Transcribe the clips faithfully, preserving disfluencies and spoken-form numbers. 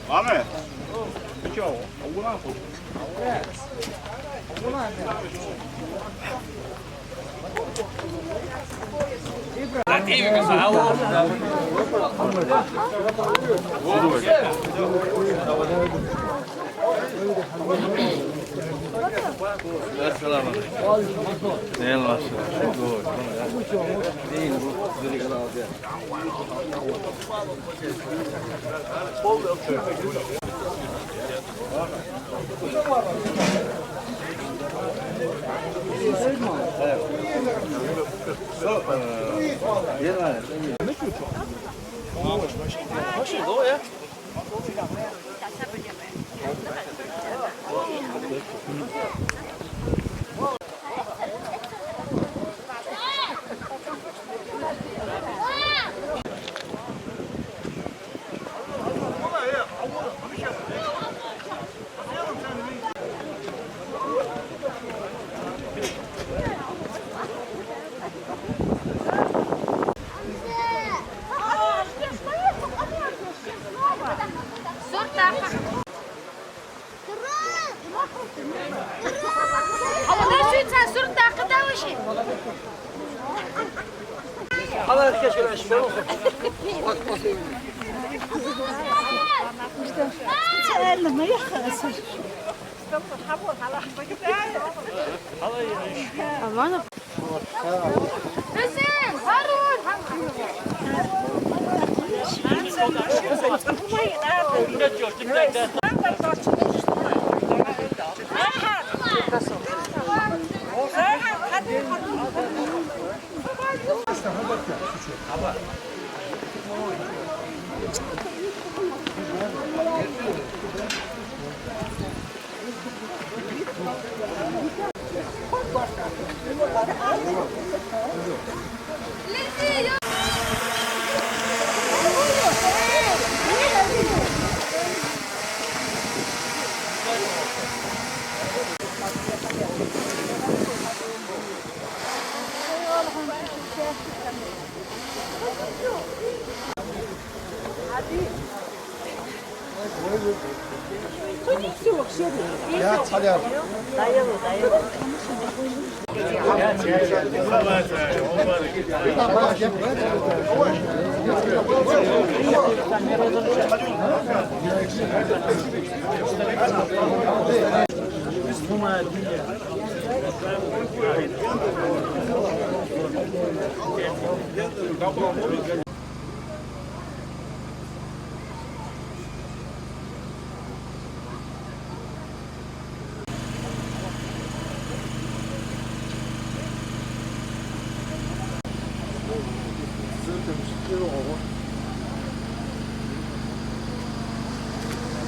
Ами.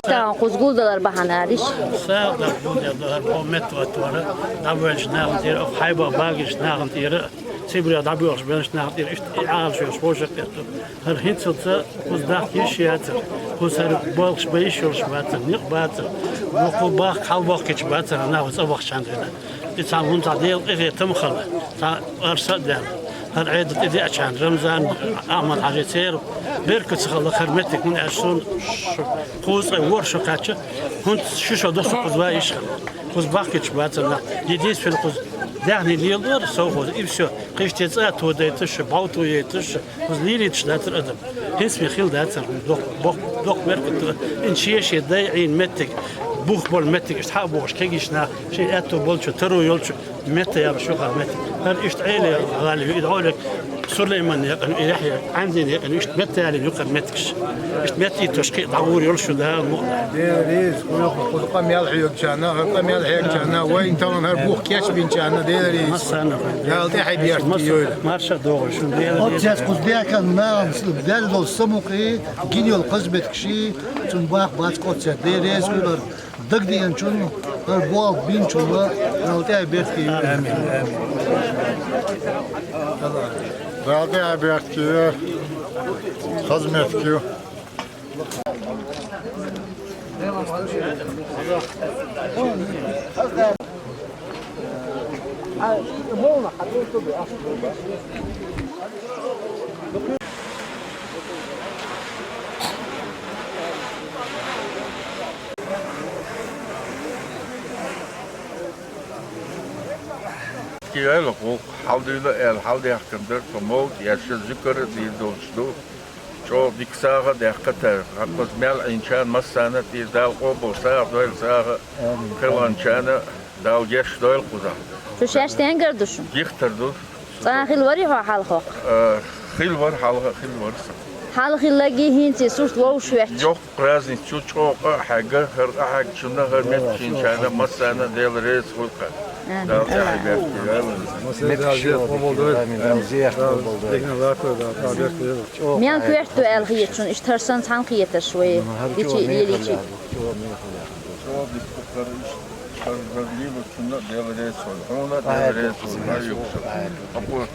Та кхузгулдалар бахьанариш. Са да гулдалар, хӀо меттаватвара, дӀавоьлча наха тӀера, хьайба багаш наха тӀера, Сибре дӀабоьлхуш бенаш наха тӀера, иштта и Ӏалашош вовшах тӀера. ХӀара хӀинцалца кхуза дахка йиш яцар, кхуза хӀара болхаш бан йиш йолаш бацар, никъ бацар, кху бахка хьалбохкича бацар, нах цӀа бахчан дена. И цхьа хӀун цхьа Дела къинхетам хала, цхьа арса а даьнна. ХӀара Ӏеда тӀадеачан Рамзан, Ахьмад-Хьажи церан беркат ца хала хӀара меттиг, хӀунда аьлча сона шу кхуза цӀа ворхӀ шу кхаьча, хӀунда шу шо досу кхуза ван йиш хала. Кхуза бахкича бацар нах, единственно кхуза даьхни леладора совхоза, и всё. Кхиште цӀа а тодайташ, бӀов тояйташ, кхуза лелийташ дацар адам. ХӀинца ме хила дацар, дох, бох, дох меркат, ин шен-шен дай Ӏийна меттиг, бух бола меттиг, иштта хьа а бохуш, кегийча наха, шен аьтту болчу, таро йолчу метта яла шухар меттиг. ХӀара иштта Ӏеле гӀала ю, и дӀоле Сулайман некъан, и Яхья Ӏандин некъан, иштта метта ялийна юкъара меттигаш. Иштта метта иттош кхин а дӀагӀур йолуш ю Дала мукъ. Дела реза, кху, кху къамел хьоьгучарна, хӀара къамел хьегучарна, вайн талан хӀара бух кечбинчарна, Дела реза. Массарна. Дала тӀаьхье беркате йойла. Марша догӀуш, Дела реза. Оццаьс кхуза дехкан нагӀан даьлла долу самукъи, гина йолу хазметтигаши, цунна бах бац оццаьс, Дела реза хуьлар. Дагадеанчунна, хӀара болх бинчунна Дала тӀаьхье беркате йойла. Амин, амин. Дала тӀаьхье беркате йойла. Хазметтиг ю. Йоьлху гӀуллакх хьалдуьйла аьлла, хьалдаьхкина дара тхо, мовлат еш, зуькар а дийр долуш ду. ЧӀогӀа дика сагӀа а даьккхина тара. Хьан кхуза мел Ӏийначарна массарна а тӀера Дала къобал сагӀа дойла, сагӀа а кхелхинчарна а Дала гечдойла кхузахь. Шу шаьш стенгара ду шуна? Гихтар ду. ЦӀа хилла варий хьо хьалха? Э, хилла вара хьалха, хилла вара сан. Хьалха хилларгий, хӀинций сурт вовшах ветташ? Йоккха разница ю, чӀогӀа къа а хьегна, хӀара къа хьегначунна, хӀара меттигӀинчарна, массарна а Дела реза хуьлда-кх. Амин. Дала тӀаьхье беркате йойла. Мел коьрта ду аьлла хета шуна иштта хӀара санна цхьаьнакхетарш вай дичи лелийчи?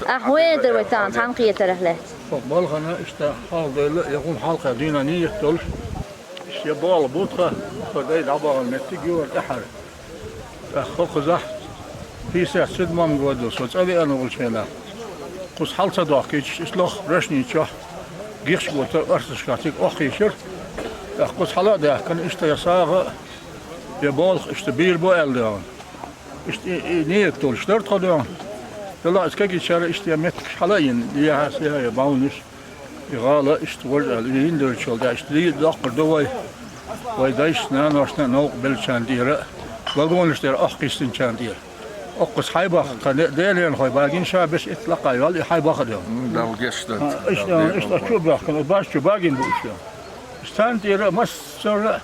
Ахь вай дар вай тахана цхьаьнакхетарх лаьцна? Хьо балхана иштта хьалха дойла, я хӀума хьалха дийна нийят долуш, иштта я болх бу тхан, тхан дай дӀабахана меттиг ю хӀара тӀаьхьара. ТӀаккха хӀокхузахь пятьдесят седьмом году со цӀа веана волчу хенахь, кхуза хьал ца дохкийчаш, иштта лоха рашни чохь гихча гута, орцашкахь цига охьахийшира. ТӀаккха кхуза хьала а даьхкина, иштта я сагӀа а, я болх а иштта бийр бу аьлла догӀу. Иштта и, и нийят долуш дара тхо догӀу. Делахь иза кегийчара иштта я меттигаш хьала а йина, я хьаса, я, я бовнаш. И гӀала иштта важа аьлла, и хӀинделлачул тӀаьхьа иштта дийр доккхур ду вай, вай дайшна, наношна а новкъа беллачарна тӀера а, вагонаш тӀера охьакхиссинчарна тӀера. Оккхуза хьайбаха тхан де-, делеринхой багина ша берш итт лакха йолу и хьайбаха а догӀу. Дала гечдойла. Иштта, иштта чу а баьхкина, баш чу багина бу иштта. Царна тӀера а массара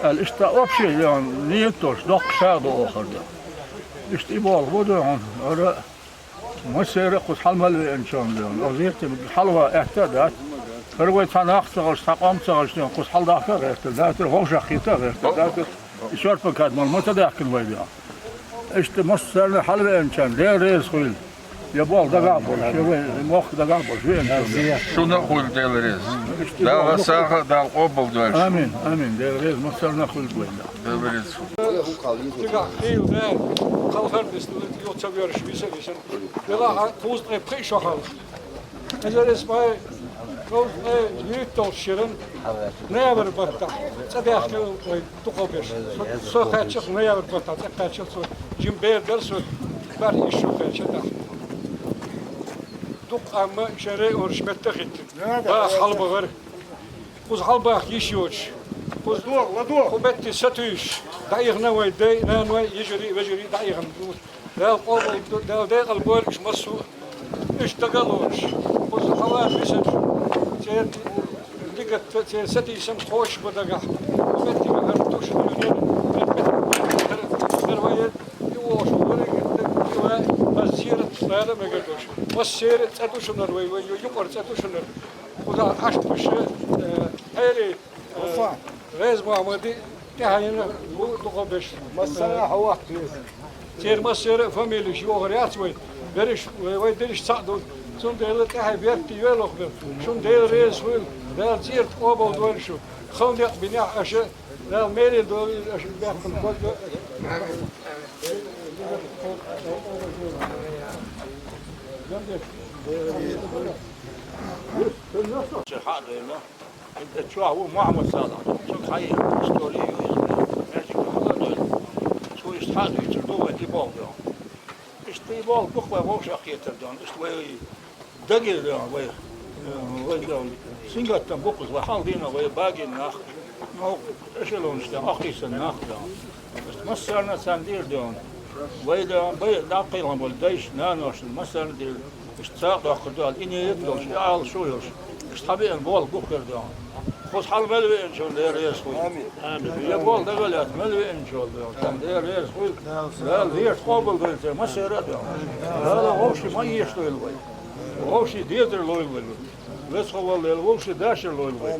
а аьлла, иштта общий а догӀу, нийят долуш, доккха сагӀа ду охур ду. Иштта и болх бу догӀу, ара а. Массеран а кхуза хьала мел веанчунна догӀу. Оха зерте хьалаван аьтта а дац. ХӀара вай цхьа нах а ца хилча, цхьа къам а ца хилча догӀу, кхуза хьаладахка а гӀертар, датар, вовшах кхета а гӀертар, датар. И шорпан кад мала ма ца даьхкина вай догӀу. Иштта массарна а хьала веанчарна Дела реза хуьлда. Я болх дагахь болуш, я вай мохк дагахь болуш веанчунна. Шуна а хуьлда Дела реза. Дала сагӀа а, Дала къобал дойла шун. Амин, амин. Дела реза массарна а хуьлда вайна. Дела реза хуьлда. Цигахь хийла дара, кхалхар дисна, юха ца воьрзуш виса а висина. Делахь кхузткъе пхиъ шо хьалха. Эзар исс бӀе ковзткъе итт долчу шеран ноябрь баттахь цӀа даьхкина вай дукхахберш. Со, со кхаьччалц ноябрь баттахь цӀа кхаьччалц, со жима бер дара, со бархӀ исс шо кхаьчча тӀаккха. Дукха къам шайн районаш метта хӀиттина. Баха хьалабахара. Кхуза хьалабахка йиш йоцуш. Кхуза кху метте сатуьйсуш дӀаихна вай дай а, наной а, йижарий а, вежарий а дӀаихна. Дала къобал, Дала декъал бойла уьш массо а, уьш дага а лоруш. Кхуза хьалаван висинчу церан дикатта, церан сатийсам кхочуш бан дагахь. Кху меттиге хӀара тушина юьнера, хӀара меттиг, хӀара, хӀара вай и вохуш вара, и вай, ас зерат лара мегар долуш. Массеран а цӀа ду шунара вай, вай ю-, юкъара цӀа ду шунара. Кхузахь Ӏаш буьша, э, хьерий, э, Геза-Мохьмади, тӀаьхьенна бу дукхахберш. Массара а хьо ваккха веза. Церан массеран а фамилеш йохур яц вай. Берриш, вай, вай дерриш цхьаъ ду. Цундела тӀаьхье беркате йойла хӀокху меттан. Шуна Дела реза хуьлда, Дала цӀерат къобал дойла шу. Хала некъ бинехь аша, Дала меле дойла аша баьккхина ког. Хьа а дойла. И чохь ву Мохьмад-Салахь, цуьнан хьаеха истори ю иза. Маьждиг хьала а дойла. Цо иштта хьа а дуьйцур ду вай и болх догӀу. Иштта и болх бу-кх вай вовшах кхетар догӀу. Иштта вай дагийр догӀу вай, вай догӀу. Сингаттам бу-кх иза вай хьалха дийна вай багийна нах. Ну, эшелонаш тӀе охьакхиссина нах догӀу. Массарна а царна дийр догӀу. Вай догӀу, вай дӀакхелхина болу дайшна, наношна, массарна а дийр. Иштта сагӀа доккхур ду аьлла, и нийят долуш, и Ӏалашо йолуш, иштта хьан беана болх бу-кх хӀара догӀу. Кхуза хьала мел веанчунна Дела реза хуьлда. Амин. Я болх дагалаьцна мел веанчул догӀу, царна Дела реза хуьлда. Дала зерат къобал дойла церан массеран а догӀу. Дала вовшийн ма эшадойла вай. Вовшийн дезар лойла вай. Веза-воккха волу Дела вовшийн дашар лойла вай.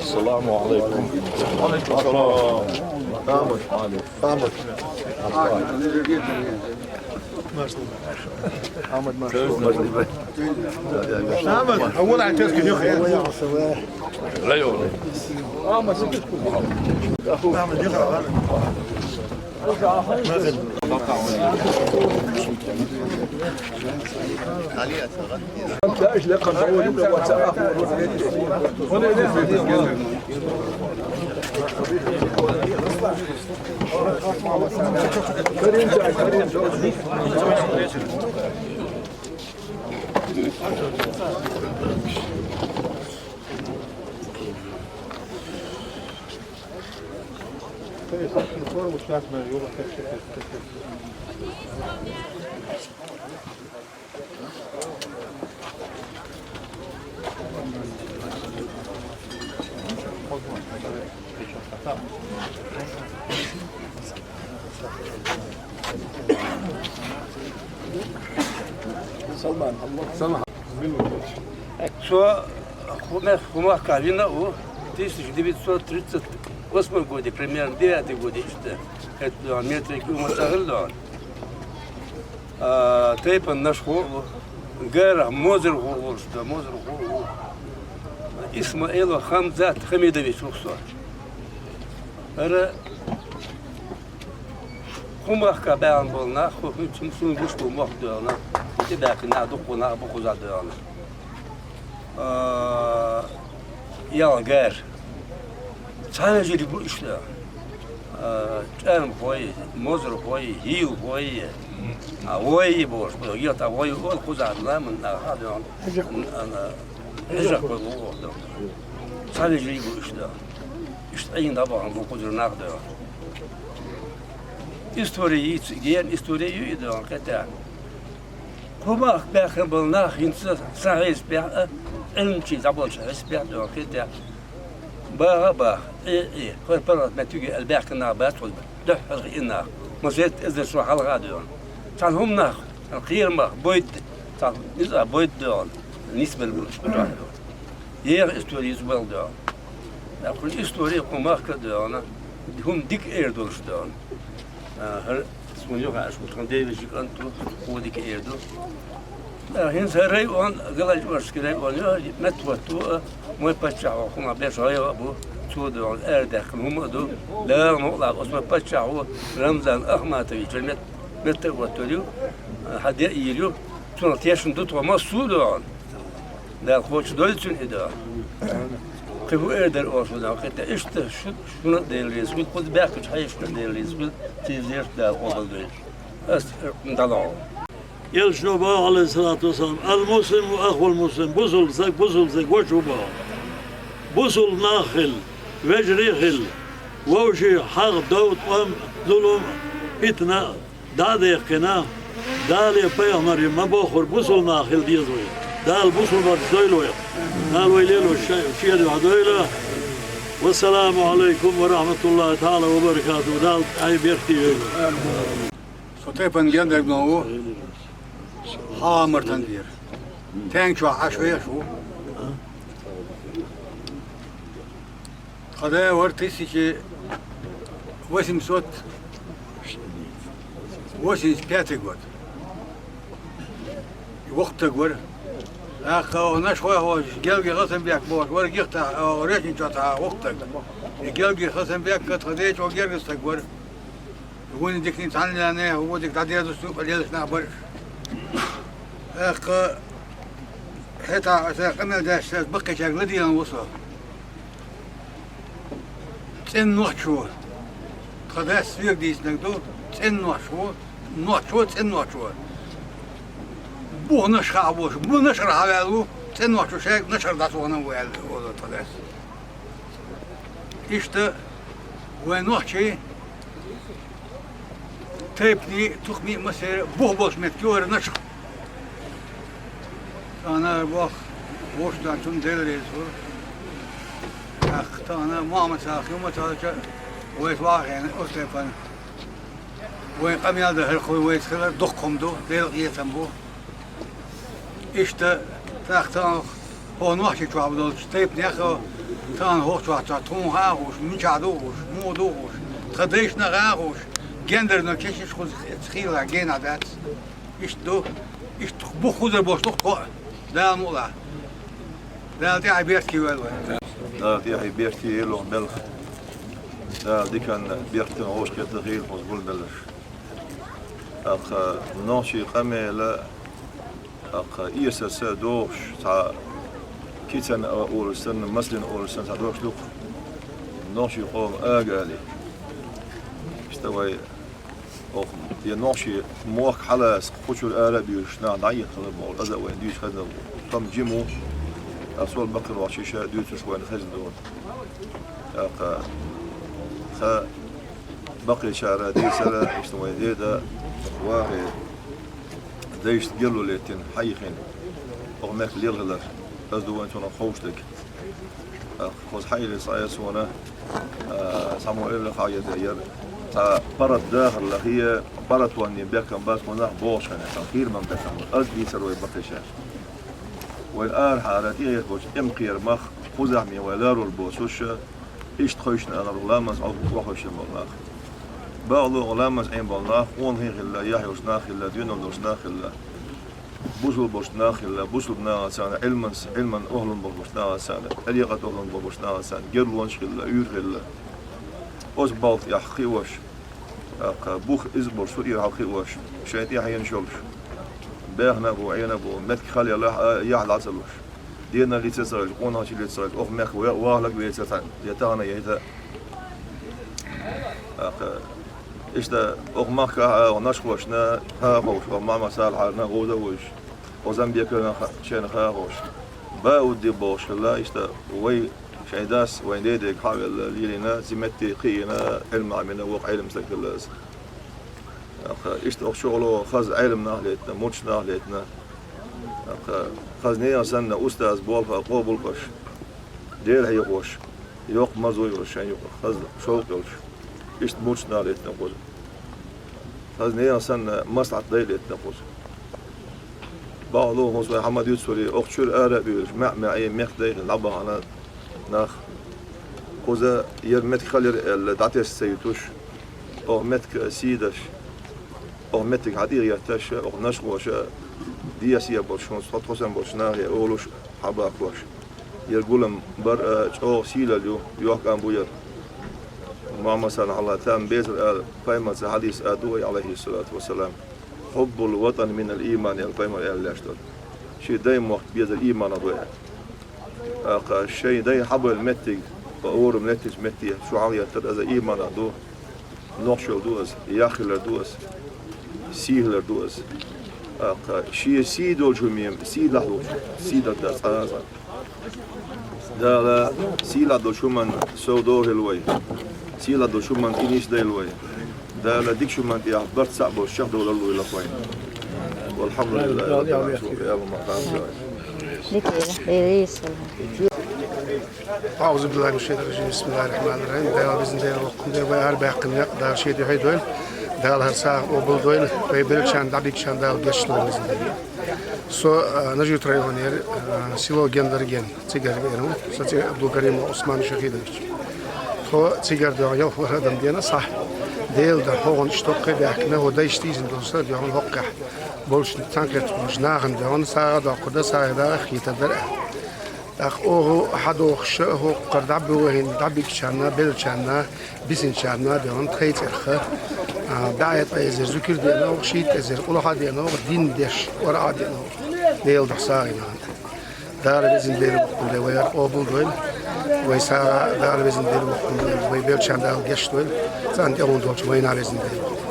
السلام عليكم. وعليكم السلام. أحمد. أحمد. أحمد مشهور. أحمد، أول على التسكين يا أخي. لا يوم. أحمد يقرأ. Со ху-, ме-, хӀумах кавина у тысяча девятьсот тридцать восьмом году, примерно, девятый год иштта. ХӀетта метрик ума цагӀал дон. А, тайпан Нашхо у, гарах Мозархо волуш да, Мозархо у. Исмаилов Хамзат Хамидович ву со. ХӀара хӀумах ка баьхна болу нах, хӀу-, хӀу-, хӀу-, хӀу-, гуш бу мохк доьгӀна, хӀу-, тӀебаьхкина нах, дуккха нах бу кхузахь доьгӀна. А, ял гар. Цхьа вежарий бу иштта. А, чӀармхой, мозархой, хӀийлахой, а, вой бохуш бу, йота вой олу кхузахь ламан нах а доьгӀна. Ана, хьежархой ву оха доьгӀна. Цхьа вежарий бу иштта. Иштта Ӏийна дӀабахана бу кхузара нах доьгӀна. Истори йийца, гена истори ю и доьгӀна, кхетта. Кху мах баьхна болу нах хӀинца сан хьесапехь а, Ӏилманчийн дӀаболчу хьесапехь а доьгӀна, кхетта. Баха а баха, Ӏе а Ӏе, хӀара паргӀат меттиг ю аьлла баьхкина нах бац хьуна, дуьххьара хиъна нах, масетта эзар шо хьалха а доьгӀна. Цхьана хӀума нах, цхьана кхерамах бойда, цхьана низа а бойда доьгӀна, нисбелла болуш кхузахь доьгӀна. Еха истори йиза бала доьгӀна. ТӀаккха хӀун истори кху махка а доьгӀна, хӀума дика эр долуш доьгӀна. А, хӀара суна юхаьаш ву, тхан девежа кӀант ву, кхо дика эр ду. А, хӀинца хӀара район, Галачкъорский район ю, меттахӀотто а, вайн паччахьо хӀума беш гӀайгӀа а бу, цо доьгӀна арадаьккхина хӀума а ду. Дала мукъалахь, оцу вайн паччахьо Рамзан Ахматович мет-, меттахӀоттур ю, а, хьан де а йийр ю, цунах тешна ду тхо массо а доьгӀна. Дала кхочушдойла цуьнан и доьгӀна. Кхин хӀун эр дара оха шуна, кхин тӀе иштта шу-, шуна а Дела реза хуьлда, кхуза баьхкачу хьешашна а Дела реза хуьлда, церан зераш Дала къобалдойла. Ас дӀалохьу. Элчано боху, Ӏалайхиссалату вассалам: «Ал-муслиму ахул-муслим», бусулба стаг бусулба стеган воча ву боху. Бусулба нах хила, вежарий а хила, вовшийн хьагӀ, дов, тӀом, зулам, питана а, дӀа а даьккхина, Дала, пайхамаре ма-боххура бусулба нах хила деза вай. Дала бусулбанаш дойла вайх. Дала вай лелош шен дуьхьа дойла. Вассаламу Ӏалайкум ва рахьматуллахӀи таӀала ва баракатухӀу. Дала Ӏай беркате йойла. Со тайпана гендарг ву, хьан а мартан дера. Тенга чохь Ӏаш вехаш ву. Тхан да вара тысяча восемьсот восемьдесят пятый год. Воккха стаг вара. ТӀаккха оха Нашхойхоша Гелги Хасанбек бохуш вара гихтахь, оха Речни чохь цхьа воккха стаг. И Гелги Хасанбек а тхан ден чӀогӀа гергара стаг вара. ХӀунда диканиг цхьаьна лаьнна, хӀун дика дӀадерза сту, лелаш нах бара. ТӀаккха хӀетахь аса къамел деш, аса баккхийчаьрга ладийна ву со. ЦӀена нохчо. Тхан дас соьга дийцинарг ду, цӀена нохчо, нохчо, цӀена нохчо. Бух Нашха а волуш, бу Нашхара хьаваьлла ву, цӀена нохчо шайга Нашхара дӀатохна ву аьлла, олу тхан дас. Иштта вайн нохчий тайпанийн, тухмийн а массеран а бух болуш меттиг ю хӀара Нашха. Тахана бох, вуш дан чун деллиз ву. Ах, тахана мама цах, юма цах, вайс вахен, остепан. Вайн къамел да хӀар хой вайс хилар дукха хӀума ду, Дела къинхетам бу. Иштта тӀаккха тахана хӀо нохчий чохь долчу тайпанех а, тахана хӀокху чохь цхьа тхуна гӀагӀуш, мичахь ду гӀуш, муха ду гӀуш, тхан дайшна гӀагӀуш, гендарна кешнаш хуьлу хийла генахь дац. Иштта ду, иштта бух хузар болуш ду кхоъ, Дала мукъ лахь. Дала тӀаьхье беркате йойла вай. Дала тӀаьхье беркате йойла вай белхан. Дала диканна, бертан гӀошкхетта хийла хӀума гулбелларш. ТӀаккха нохчийн къамела, тӀаккха эсарца догӀуш, цхьа кицан а олуш санна, маслин а олуш санна, цхьа дош ду-кх нохчийн къоман ага али. Иштта вай, оха, я нохчийн мохк хьалаца кху чуьра ара а буьйлуш, нах дӀаэца хилар боху, аса а вайн дуьйцуш хезна ву. Тхо-м жима ву, ткъа сол баккхийчара вахча ша дуьйцуш вайна хезна ду. ТӀаккха тхан баккхийчара дийцара, иштта вайн деда вахе, дайшна герло леттина, хьайхина, оха мехка лелхилар, аса ду вайн цунах ховшдаг. ТӀаккха кхуза хьайхина схьаэца вана, а, цхьаммо элира хьайца яра. Цхьа паргӀат дахар лахе, паргӀатонан бехкам бац кхузахь бохучу хенахь, цхьа хийраман бехкам бац. Аса дийцара вай баккхийчара. Вайн арахьара тӀехьа болчу эмкхерамах кхузахь ме вай ларор боцуш, иштта хевшина алар ламаз Ӏохуьйшина болу нах. Бакъ ло, ламаз Ӏийна болу нах къонахий хилла, яхь йолуш нах хилла, доьналла долуш нах хилла, бусулба болуш нах хилла, бусулба нахаца, Ӏилманца, Ӏилман охӀлун болуш нахаца, тӀарикъат охӀлун болуш нахаца, герлонаш хилла, уьйр хилла. Оцу балха тӀехь кхиош, тӀаккха бух иза болуш, цу тӀера хьалкхиош, шайн тӀаьхьенаш йолуш. Баьхна а бу, Ӏийна а бу, меттиг хала ялахь а, яхь дӀа ца луш. Денал лица ца хилча, къонахчий лица ца хилча, оха мехка ве-, вахалаг веца цхьаьна, я тахана, я хӀета. ТӀаккха иштта оха махкахь а, оха нашхошна ха а ховш, оха Мохьмад Салахьарна гӀуза а вуьйш, оха Замбекана ха-, шайна ха а ховш. Баудди бохуш хилла, иштта вай шайн дас, вайн дедега хьа а велла, лелийна, цу метте кхиийна, Ӏилма Ӏамийна, воккха Ӏелам стаг хилла иза. ТӀаккха иштта оха чухула хаза Ӏелам нах летина, мурдаш нах летина. ТӀаккха хаза нехан санна устаз болх а къобалбеш, Дела хьехош, йоккха марзо йолуш шайн юкъара, хаза шовкъ йолуш. Иштта мурдаш нах летина кхуза. Хаза нехан санна маслаӀат дай летина кхуза. Бакъ ло хӀума вай хьан ма дуьйцурий, оха чуьра ара а буьйлуш, маьӀ-маьӀӀе мехкан дай хилла дӀабахана нах. Кхуза яра меттиг хала яра аьлла, дӀатесна ца юьтуш, оха меттиг сий деш, оха меттиг хьан тӀе а гӀетташ, оха нашхоша, деза болчу хӀуманца, тхо тхо санна болчу нахе олуш, хьан баккхош. Яра гулам бар а чӀогӀа сийлалла ю, йоккха ам бу яра. Мохьмад Салахьалла там безар ала, пайхамарца хьадис а ду вай, Ӏалайхиссалату вассалам. «Хьуббул ватӀан минал ийман», аьлла пайхамар аьлла лаьш долу. Шен дайн мохк безар ийманах ду аьлла. ТӀаккха шайн дайн хьабевлла меттиг, орам леттинчу метте шу хьалхеттар, аса ийманах ду, нохчалла ду аса, яххилар ду аса, сийлахьлар ду аса. ТӀаккха шен сий долчу хӀумем, сийлахь лучу, сий дар дац цкъа а цкъа. Дала сийлахь долчу хӀуманна сов дохийла вай. Сийлахь долчу хӀуманна тӀе нийса дайла вай. Дала дикачу хӀуманна тӀехь барт цхьаъ болуш чекхдовлар лойла вайна. Валхьамдулиллахи раббил Ӏаламин. Дика, Делан йисалла. أعوذ بالله من الشيطان الرجيم. بسم الله الرحمن الرحيم. Дала безна Дела воккхун де, вай ара баьккхина некъ Дала шен дуьхьа дойла. Дала хӀара сагӀа къобал дойла. Вай беллачарна дӀабигачарна Дала гечдойла безна Дела. Со, а, Нажи-Юрт районера, а, село Гендарген, цигара веана ву. Сан цӀе Абдулкаримов Усман Шахидович. Тхо цигара доьгӀна ялх адам дена схьа. Делан дуьхьа хӀокхунна иштта кхе баьхкина, хӀо дайша тийзина долу сара доьгӀна хӀокхехь. Болчу цхьаьнакхетта болчу нахана доьгӀна, сагӀа доккхур дара, сагӀина дагахь хийтар дара. ТӀаккха оха хьадохуш, хӀокхара дӀабоьхкина, дӀабигачарна, беллачарна, бисинчарна а доьгӀна тхайн цӀарах, а, бӀе ткъа эзар зуькар а деана оха, шийтта эзар къулахь а деана оха, дин деш, Къуръан а деана оха, Делан дуьхьа сагӀина. Дала безна Дела воккхун де, вай ара къобал дойла, вай сагӀа Дала безна Дела воккхун де, вай беллачарна Дала гечдойла, царна тӀехула долчу вайна а безна Дела.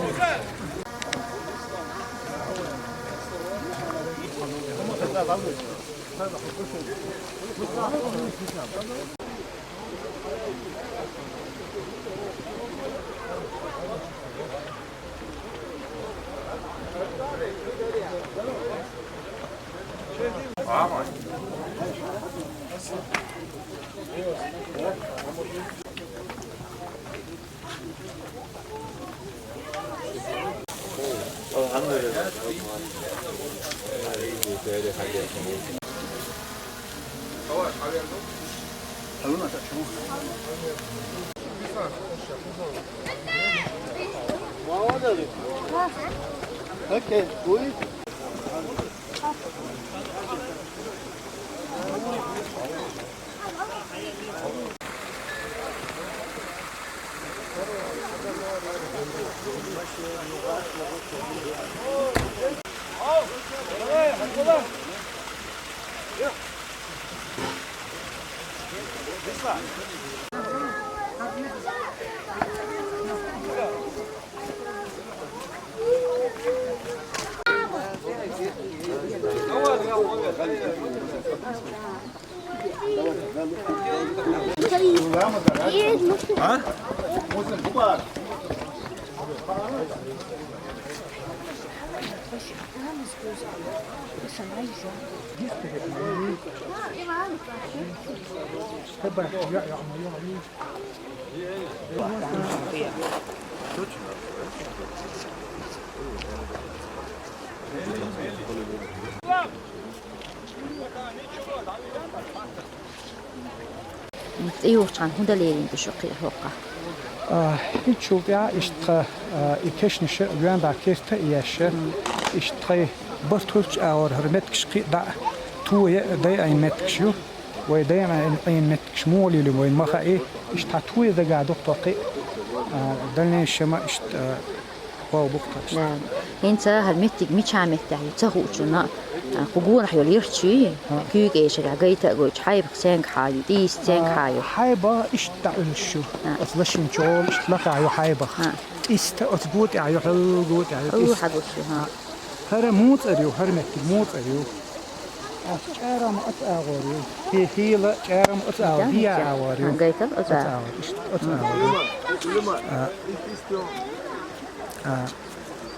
Okay, gut. ТӀейогӀучхьана хӀун дан лерина ду шу кхин а хӀокху? А, хӀинцачул тӀаьхьа иштта тхан, а, и кешнаш а гоьнда керта а еш, иштта тхайн барт хуьлучу агӀор хӀара меттигаш кхин а дӀа а тоя а дайа Ӏийна меттигаш ю. Вай дайа Ӏийна меттигаш муха лелийна вайна ма хаьа, иштта хьан тоя дагахь ду-кх тхо кхин а, а, дальнейшем а иштта, а, Вау, бухташ. Да. ХӀинца хӀара меттиг мичахь меттехь ю ца хуучунна, а, кху гонах йолу ярташ, куьйга эшарехь гайта а гойтуш, хьайбах стенгахьа ю, тӀийса стенгахьа ю. А, хьайбах иштта дӀа Ӏуьллуш ю. А. Оцу лашин чӀогӀа иштта лакхахь ю хьайбах. А. ТӀиста оцу го тӀехь ю, хьал го тӀехь ю, хьал тӀиста. Хьагуш ю, хьа. ХӀара муцӀар ю, хӀара меттиг муцӀар ю. Ас чӀарам оцу агӀор ю. Хи-, хила чӀарам оцу агӀор, дия агӀор ю. Гайтал оцу агӀор. Оцу агӀор, иштта оцу агӀор ю. А, а,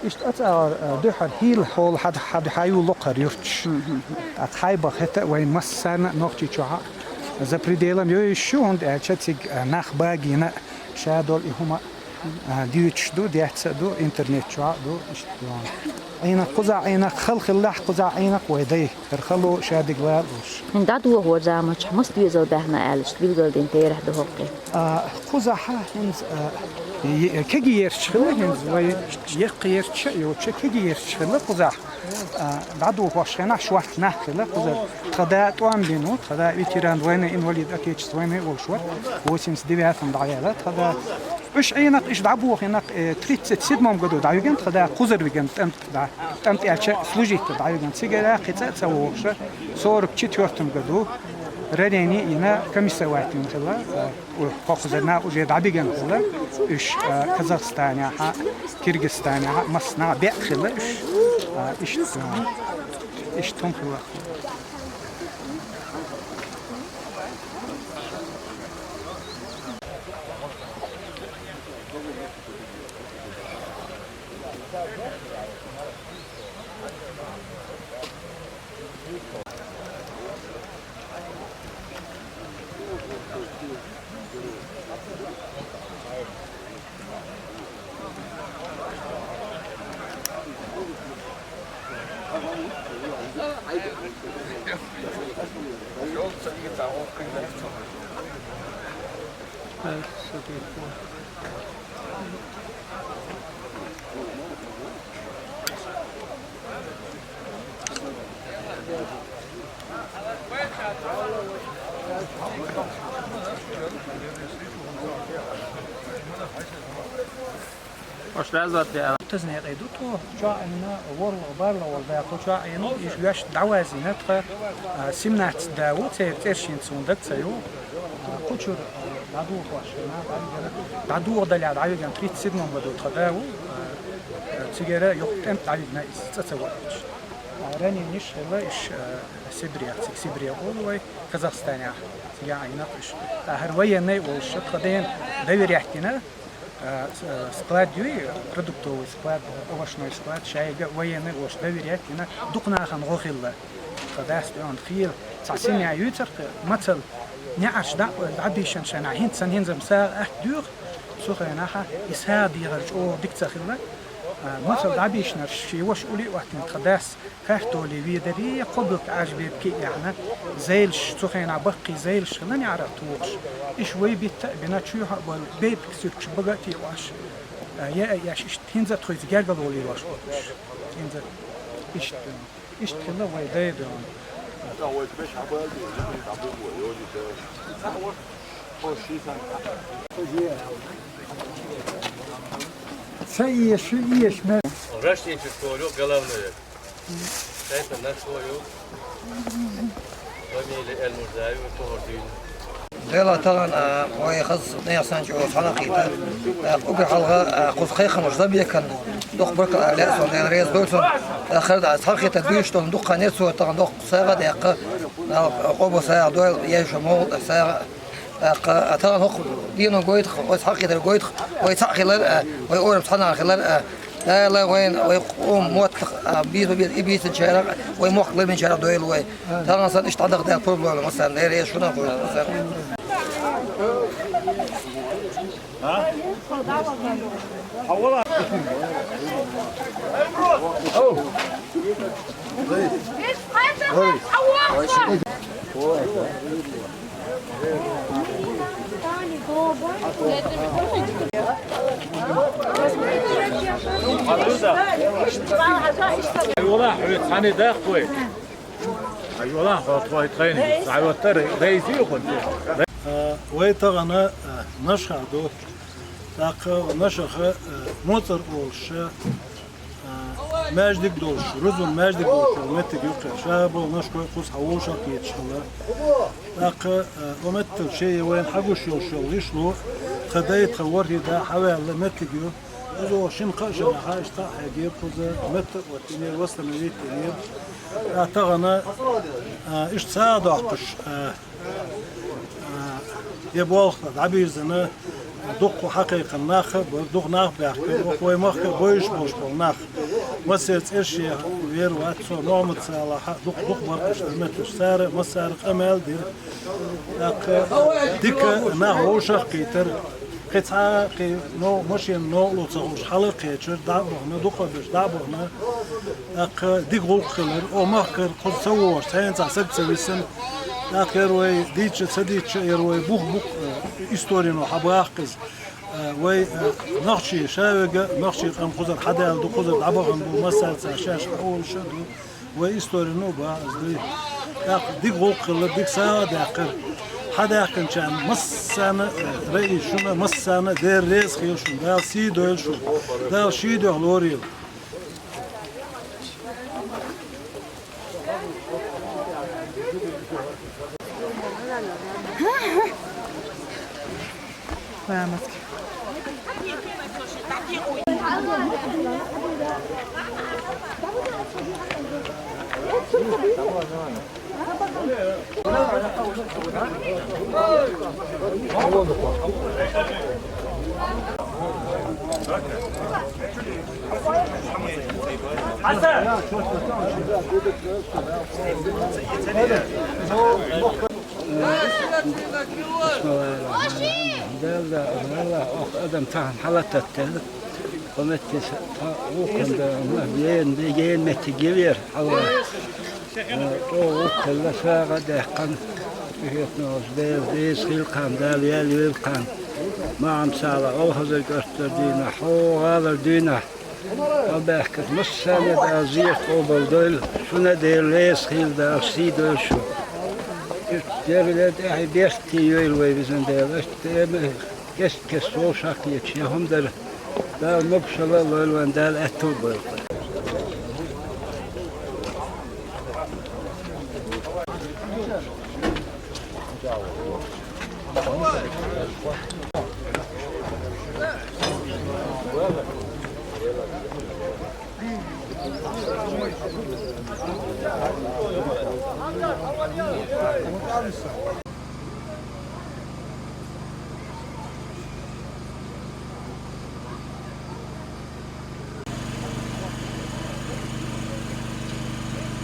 иштта оцу агӀор, а, дуьххьара хила хьола хьад-, хьад-, хьаю локхар юрташ. ТӀаккха хьайбах хӀета а вайн массарна а Нохчийчохь а за пределом йойуш ю, хӀунда аьлча цига, а, нах багийна а ша долу и хӀума а, дуьйцуш ду, дехца а ду, интернет чохь а ду, иштта ду. Ӏийнах кхузахь Ӏийнах хала хиллехь, кхузахь Ӏийнах вай дай, хӀара хало ша дигла а луш. ХӀинца дӀадохо заманчохь маса доьзал баьхна аьлла, иштта билгалдина терахь ду хӀокху? А, кхузахь хӀинца, а, е-, кегий ярташ хилла хӀинца, вай яккхий ярташ а йоцуш, кегий ярташ хилла кхузахь. А, дӀадохош хенахь шортта нах хилла, кхузара тхан да тӀом бина ву, тхан да ветеран войны, инвалид Отечества войны волуш вара, восемьдесят девятом дӀаваьлла тхан да. Уьш Ӏийнах, уьш дӀабохийнах, э, тридцать седьмом году дӀавигна тхан да, кхузара вигна тӀамтӀа, тӀамтӀа аьлча служить дӀавигна. Цигара кхин цкъа а ца вогӀуш, сорок четвёртом году ранение йина, комиссовать йина хилла, э, Хьо кхузара нах уже дӀабигна хилла, уьш, а, Казахстанехь а, Киргизстанехь а, массанхьа а беа хилла уьш. А, иштта, а, иштта хӀума хилла. Ош лаьзза де. Тезне къе ду тхо, чохь а Ӏийна, ворлагӀа, барлахь волу да тхо чохь а Ӏийна, и ваьш дӀавазийна тхан, а, семнадцать да ву, церан цӀерш хӀинца суна дага ца йо. А, кхучуьра, а, дӀадохош хилла, дӀавигна, дӀадоха дале дӀавигна тридцать седьмом году тхан да ву, а, а, цигара юха тӀемтӀа дӀавигна иза, цӀа ца вахча. А, ранениш хилла, иш, а, Сибре, цига Сибре олу вай, Казахстанехь, цига Ӏийна уьш. ТӀаккха хӀара военный волуш, тхан дена доверять йина, а, с-, а, склад юй, продуктовый склад, овощной склад, шайга военный волуш доверять йина, дукха нахана гӀо хилла. Тхан дас тӀе хила, цхьа семья юьйцар-кх, мацалла, неӀарш дӀа а, дӀабийшина шайна, хӀинца сан хӀинца-м сагӀа атта доьху, цу хенахь и сагӀа дехар чӀогӀа дика ца хилла. Масала, дӀабийшнарш ший ваша улий а оттина тха дас картоли ведари, кхо билка Ӏажбебки яхьна, зайлаш, цу хенахь баккхий зайлаш хилан яра тухуш. Иш вай битта а бина, чуьйхьа а бан, бейпик суьрташ бага а тиъаш, я а еш, иштта хӀинца а тхоьца гергало лелош оттуш. ХӀинца иштта, иштта хилла вай дай доьгӀна. Ца еши, еш ме. Рашничу школу головной. Сайта нашою. Фамилия Эльмурзаева, Тухурдин. Дела таган, а, ой, хаз, не сан чу, хана хита. А, угар халга, а, кус хай хануш забекан. Дох бакал, а, ля, сон, ля, рез, дой, сон. А, хар да, хар хита, дуйш, тон, дух, ханер, суа, таган, дох, сага, дяка. А, кобо, сага, дой, я, шо, мол, сага. ТӀаккха, а, тахана хӀокху дийнан гойтах, вай цхьаъ хилар гойтах, вай цхьаъ хилар, а, вай орам цхьанахьа хилар, а, Дала вайн, вай къоман моттах, а, бийца, бийца, и бийцинчарах, вай мохк ларбинчарах дойла вай. Тахана сан иштта дӀадахадаьлла пурба лойла, массарна, Дела реза шуна хуьлда, массарна. Хьайвала, хьоьца цхьаьна даккха вай. Хьайвала, хьо тхоай тхайна. Хьайвала, рейс ю хӀун? Э, вай тахана, э, Нашха ду. ТӀаккха Нашха, э, Моцар олуш, э, маьждиг долуш, рузбан маьждиг долуш йолу меттиг ю кхин. Ша болу Нашхой кхуза хьан вовшах кхеташ хилла. ТӀаккха, э, о меттал шен вайна хьагуш йолуш йолу гӀишло, тхан дай, тхан ворхӀе да хьаваьлла меттиг ю. Иза шина кхаа шарахь иштта хьегира кхуза, метта а оттинера, восстановить динера. Ткъа тахана, а, иштта сагӀа доккхуш, а, а, я болх дӀабирзина, дуккха хьакхайкхина нах а бара, дукха нах а баьхкина, оха вай махка а бойуш болуш болу нах. Масех цӀерш вер вац цо, Мохьмад-Салахь а дукха-дукха баркъаш дар метташ. Цара массара къамел а дира. ТӀаккха дика нах вовшах а кхийтира. Кхин цхьа а кхин новкъа машенан новкъарло ца хуьлуш, хьала а кхечира, дӀа а бахана, дукха а беш, дӀа а бахана. ТӀаккха дика гӀуллакх хилира. О, махкара кхуза ца вогӀуш, цхьана цхьа саг ца висина. ТӀаккха яра вай дийцча а, ца дийцча а, яра вай бух-бух, э, историно хьабаха иза. Э, вай, э, нохчий ша вега, нохчий къам кхузара хьадаьлла ду, кхузара дӀабахана бу, массара цара шаьш хьаолуш а ду. Вай историно бан ас дуй. ТӀаккха дика гӀуллакх хилла, дика сагӀа а даьккхира. Хьадаьккхинчарна массарна, э, раийс шуна, массарна Дела реза хуьлда шуна, Дала сий дойла шуна, Дала ший дуьхьа лорийла. Дала, Дала, ох, адам тахана хьалататтел. Хьо меттис, та, вукхун да, ма, ен, ен меттиг гивер, хьала. Э, чӀогӀа вукхелла сагӀа а даьккхина. Эхетнос Дела, деза хилкхан, Дала ял велкхан. Ма-, Мохьмад-Салахь, Алхазар кӀоштар дийна, хьо гӀалар дийна. Албаьхкас массарна а Дала зерат къобал дойла, шуна а Дела леса хила, Дала сий дойла шу. Дерриге тӀехь беркате йойла вай везан Дела. Аша тӀема кест-кеста вовшах кхеташ, я хӀума дара. Дала могушалла а лойла вайн, Дала аьтту а бойла.